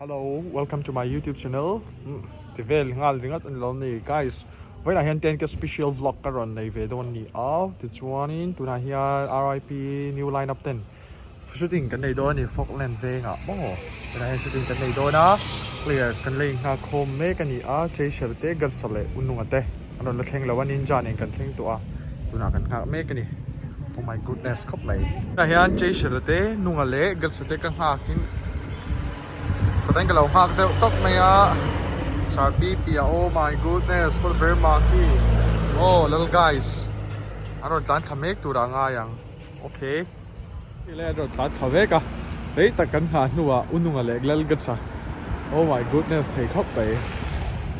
Hello, welcome to my YouTube channel. Ti vel nghal ringawt a ni lo ni guys. Vawiinah hian 10k special vlog ka rawn nei ve dawn a ni a. Tichuanin tunah hian RIP new line up ten shooting kan nei dawn a ni Falkland vengah maw. Tunah hian shooting kan nei dawn a, players kan la inghak khawm mek a ni a, Cheshire te, Gatsa leh Ununga te an rawn la thleng lo a, Ninja nen kan thleng tawh a, tunah kan nghak mek a ni. Oh my goodness khawp mai. Tunah hian Cheshire te, Nunga leh Gatsa te ka nghakin Pathian ka lo nghak deuh tawp mai a, Sarpi piah oh my goodness what a very marky oh lal guys an rawn tlan thla mek turah a ngai ang okay. Hei lai an rawn tlan thla vek a, rei tak kan nghah hnuah U Nunga leh Lal Gatsa oh my goodness thei khawp mai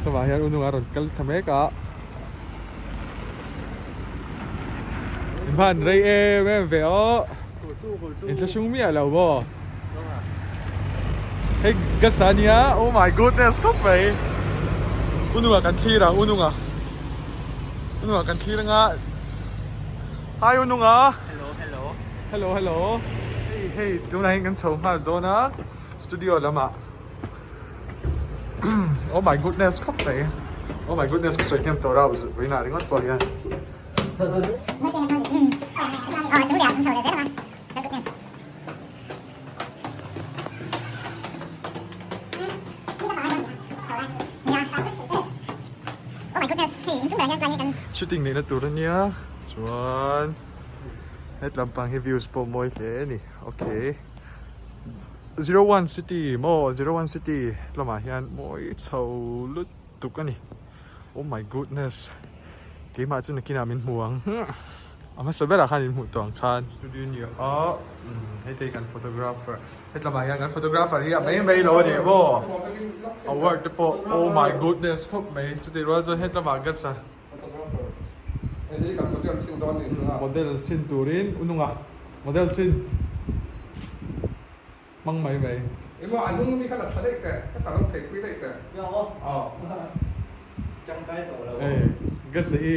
chuvang hian U Nunga a rawn kal thla mek a. In hman rei em em ve aw in thlahrung miah lo maw hei Gatsa ania oh my goodness khawp mai U Nunga kan thlir a U Nunga U Nunga kan thlir anga Hi U Nunga. Hello hello. Hello hello. Hei hei tunah hian kan chho nghal dawn a studio lamah. Oh my goodness khawp mai. Oh my goodness ka sawi hnem tawh rau vawiinah ringawt pawh hian. Shooting neihna tur ania chuan hetlam pang hi views pawh mawi hle a ni okay 01 city maw 01 city lamah hian mawi chho lutuk a ni oh my goodness keimah chu nakinah min hmu ang a hmasa berah khan in hmuh tawh ang khan studio ni a hei te hi kan photographer hetlamah hian kan photographer hi a mai mai lo a ni maw award te pawh oh my goodness khawp mai chutih rual chuan hetlamah gats a Model chhin turin u nunga model chhin hmang mai mai. Emaw a hnung mi kha la tha daih teh, ka ta lo thei pui daih teh. Hei Gatsa hi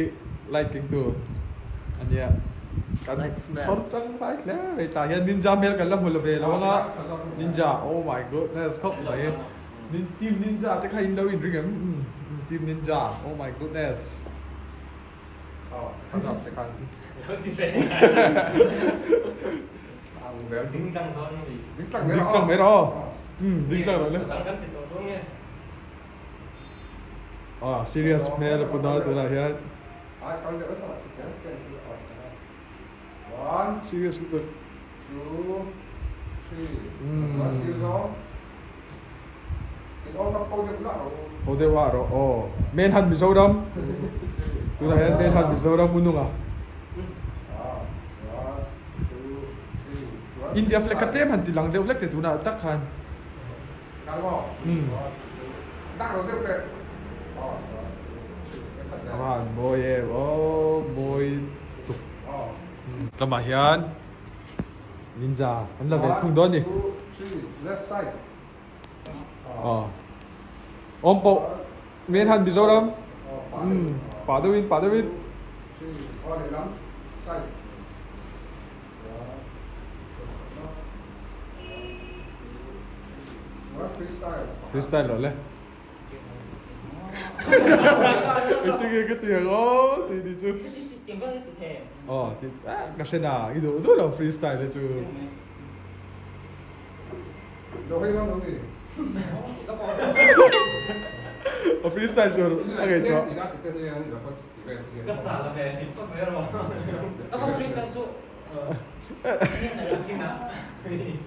light keng tu a nia, kan chhawr tangkai hle mai tah hian ninja hmel kan la hmu la ve lo anga ninja oh my goodness khawp mai. Nin team ninja te kha in lo in ring em? Umm team ninja oh my goodness. Aw ka zap te khan. Lo ti ve. Ang vel. Ding tlang dawn mi. Ding tlang mai rawh. Ding tlang mai rawh. Umm ding tlang rawh le. Dang kan ti tawh dawn nge. Ah serious hmel a pu dawn tunah hian. Ai kal deuh tawh si chen chen hi a One. Serious lutuk. Two. Three. Umm. Sir zawng. Ho deuh ah rawh aw. Manhunt Mizoram tunah hian Manhunt Mizoram u nunga India flag kha tlem han ti lang deuh hlek te tunah tak khan. Umm. A va han mawi em aw mawi tuk. Tlawmah hian Ninja an la ve thung dawn a ni. Aw awm pawh men han Mizoram umm pah deuhin pah deuhin. Freestyle loh le. Engtin nge ka ti ang aw tih ni chu. Aw ti ka hre na i duh duh lo freestyle te chu. A freestyle tur a ngaihtuah.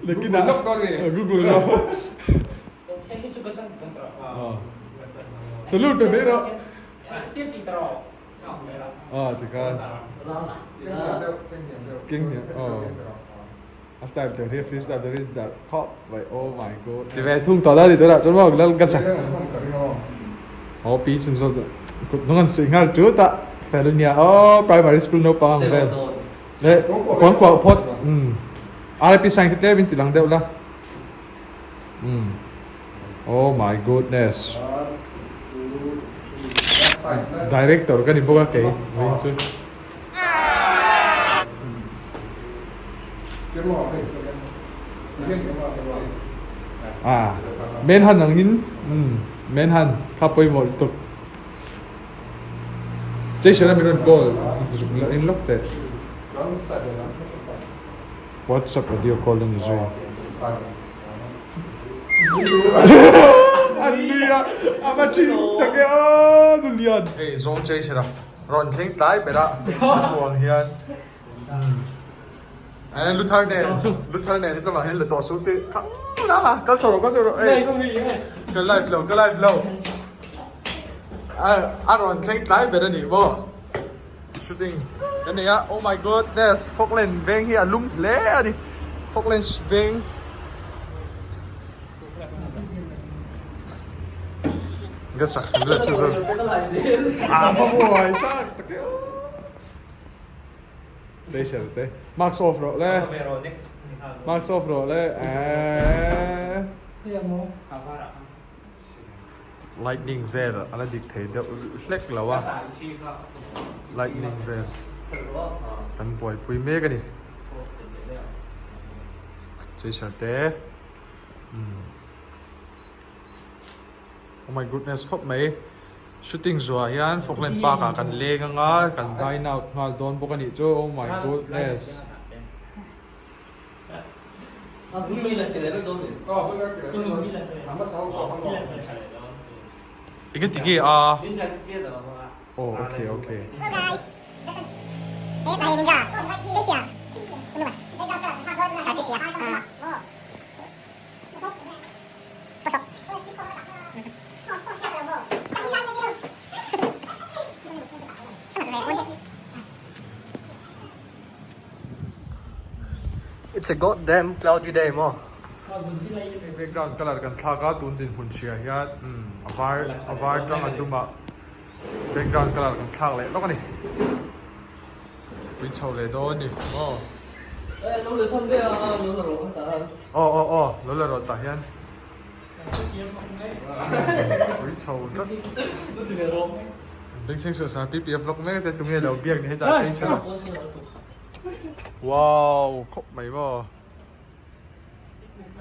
Nakinah Google lo. Salute pe mai rawh. Aw tikhan. King hniam aw. A style tur hi freestyle tur hi dah khawp mai oh my god. Ti ve thung tawh la ti tunah chuan maw lal ka chak. Aw pi chhun zawk kut hnung an suih nghal tut a fel nia aw primary school naupang ang vel. Le kuang kuah phawt umm RIP sign khi tlem in ti lang deuh la. Umm oh my goodness. Director ka ni bawk a kei vawiin chu. Ah men han angin umm men han kha pawimawh lutuk. Jason a min rawn call zuk la en lawk teh. WhatsApp audio call a ni zui. An nui a, a va thin tak e aw Nulian. Hei zawng Jason a rawn thleng tlai ber a, a kuang hian eh Luther nen Luther nen hi tlangah hian la tawh suh tih kha la kal chho rawh kal chho rawh ei ka live lo ka live lo a rawn thleng tlai ber a ni maw. Shooting kan nei a, oh my goodness Falkland veng hi a lum hle a ni, Falklands veng ka chak hle chu zawk a va buai tak tak e aw Jason te mask off rawh le mask off rawh le eehh. Lightning vel a la dik thei deuh hlek lo a, lightning vel kan buaipui mek a ni. Chaser te umm oh my goodness khawp mai shooting zuah hian Falkland park ah kan leng anga kan dine out nghal dawn bawk a nih chu oh my goodness. Enge ti nge a? Oh okay okay. It's a god damn cloudy day maw. Background colour kan thlak a tun dinhmun hria hian umm a var a var tang a dum ah background colour kan thlak leh lawk a ni pui chho leh dawn a ni maw. Aw aw aw lo la rawh tah hian pui chho tlat bengchheng suah suah ppf vlog mek te tunge lo biak ni hetah chei chhan a wow khawp mai maw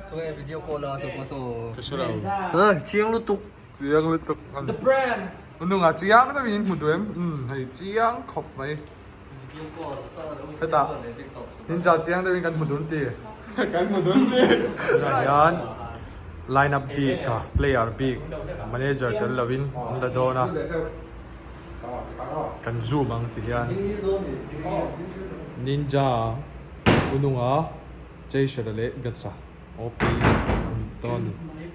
tunge video call a saw saw ka hre lo chiang lutuk chiang lutuk the brand nungah chiang deuhin in hmu duh em umm hei chiang khawp mai Hetah ninja chiang deuhin kan hmu dun ti kan hmu dun ti tunah hian line up bik a player bik manager tel lovin an la dawn a kan zoom ang ti hian ninja ununga Jason-a leh Gatsa OP an dawn a ni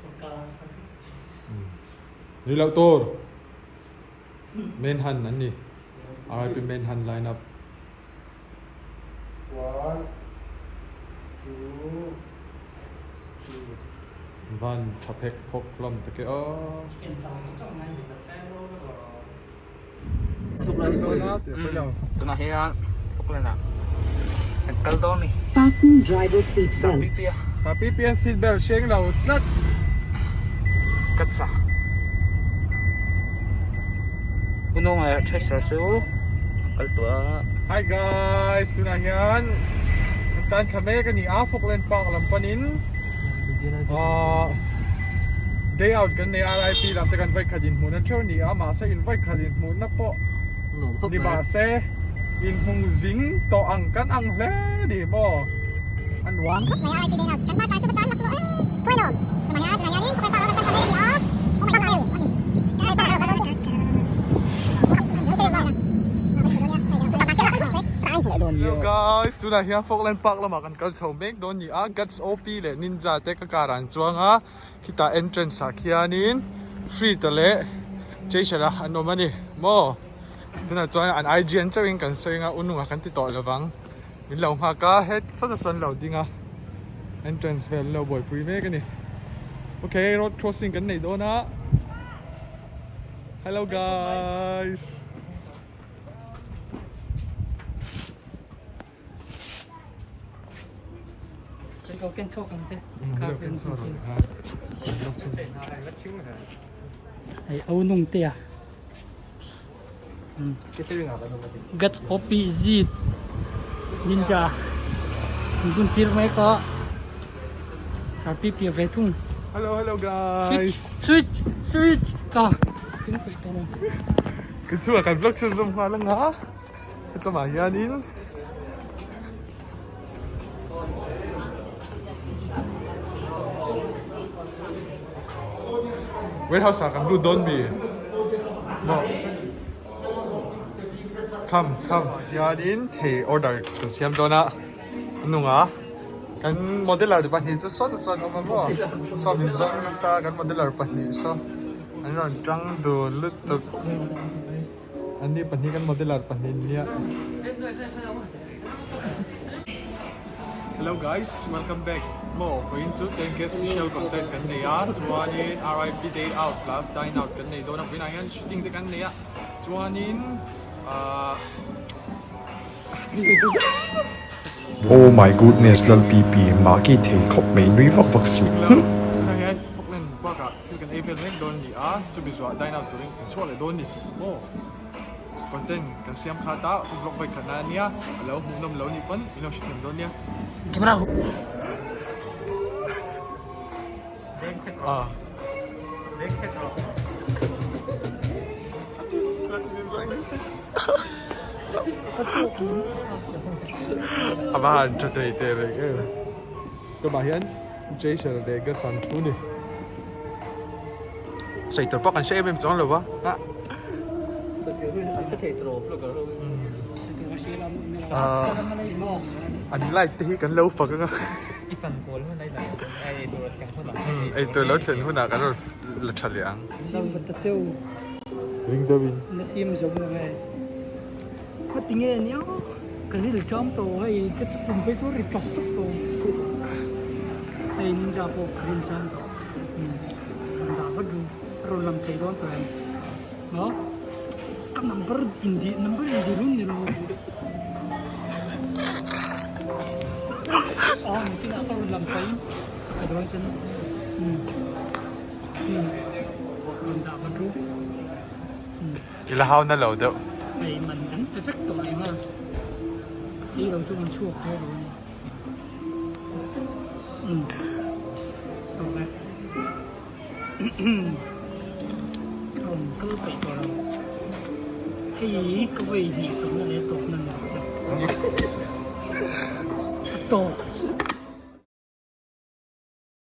nui loh tur. Manhunt an ni. RIP Manhunt line up. One, two, three. Van tha phek phawk hlawm tak e aw. Tunah hian Falkland ah kan kal dawn a ni. Fasten driver seat belt. Sapipian seat belt hreng lo tlat. Ka chak. Unawng leh Chester chu a kal tawh a. Hi guys, tunah hian kan tan thla mek a ni a, Falkland Park lam panin ahh day out kan nei a, RIP lam te kan vawikhat inhmuhna theuh a ni a, mahse in vawikhat inhmuhna pawh ni mahse inhmung zing tawh ang kan ang hle a ni maw. A nuam. Hello guys, tunah hian Falkland Park lamah kan kal chho mek dawn ni a, Guts OP leh Ninja te ka car ah an chuang a, khitah entrance ah khianin Free-ta leh Jason-a an awm a ni maw, tunah chuan an IG an chauhin kan sawi anga ununga kan ti tawh lovang. Min lo nghak a, he sawta sawn lo ding a, entrance vel lo buaipui mek a ni. Ok, road crossing kan nei dawn a. Hello guys. Hei au nung te a. Guts OP Z Ninja Gun tir mai ka Sar pi pi ve thung. Hello hello guys. Switch switch switch ka in peih tawh lo. Kan chhungah kan vlog chhunzawm nghal anga hetlawmah hianin Warehouse ah kan lut dawn mi maw Come come hianin thei order kan siam dawn a a nungah kan modeler pahnih chu sawt sawn awm a maw saw min zawng nasa kan modeler pahnih saw an rawn tang dun lutuk an ni pahnih kan modeler pahnih nia. Hello guys, welcome back. Maw vawiin chu 10K special content kan nei a, chuanin RIP day out plus dine out kan nei dawn a, vawiinah hian shooting te kan nei a, chuanin ahh Oh my goodness Lalpipi, mahki thei khawp mai nui vak vak suh. Tunah hian Falkland Park ah thil kan ei vel mek dawn a ni a, chumi zuah dine out turin kan chhuak leh dawn a ni maw. Content kan siam kha ta ka vlog vawi khatna a nia, a lo hmuhnawm lo nih pawn in lo hrethiam dawn nia. Camera hu. Ah. A va han tha thei teh reng em. Tunah hian Jason leh Gasan thu ni. Sawi tur pawh kan hre em em chuang lo va. An light te hi kan lo fak anga. Ei tur lo thlen hunah kan rawn la tha leh ang. Ring deuh in. Ka ril cham tawh hei ka tum phei chu ri chawk chawk tawh hei ninja pawh ka ril cham tawh rawn dah vat ru a rawn lang thei dawn tawh em maw ka number in dih number in dih run ni lo aw nitin ah ka rawn lang phei a dawn chuan um um rawn dah vat ru um. I la hau na lo deuh. Hei man kan pe vek tawh reng a, ei lo chu kan chhuak tawh lo a ni. Umm tawk e. Ka rawn kal peih tawh lo. Hei ka vawi hnih chawlhna leh tawpna ni lo che. A tawk.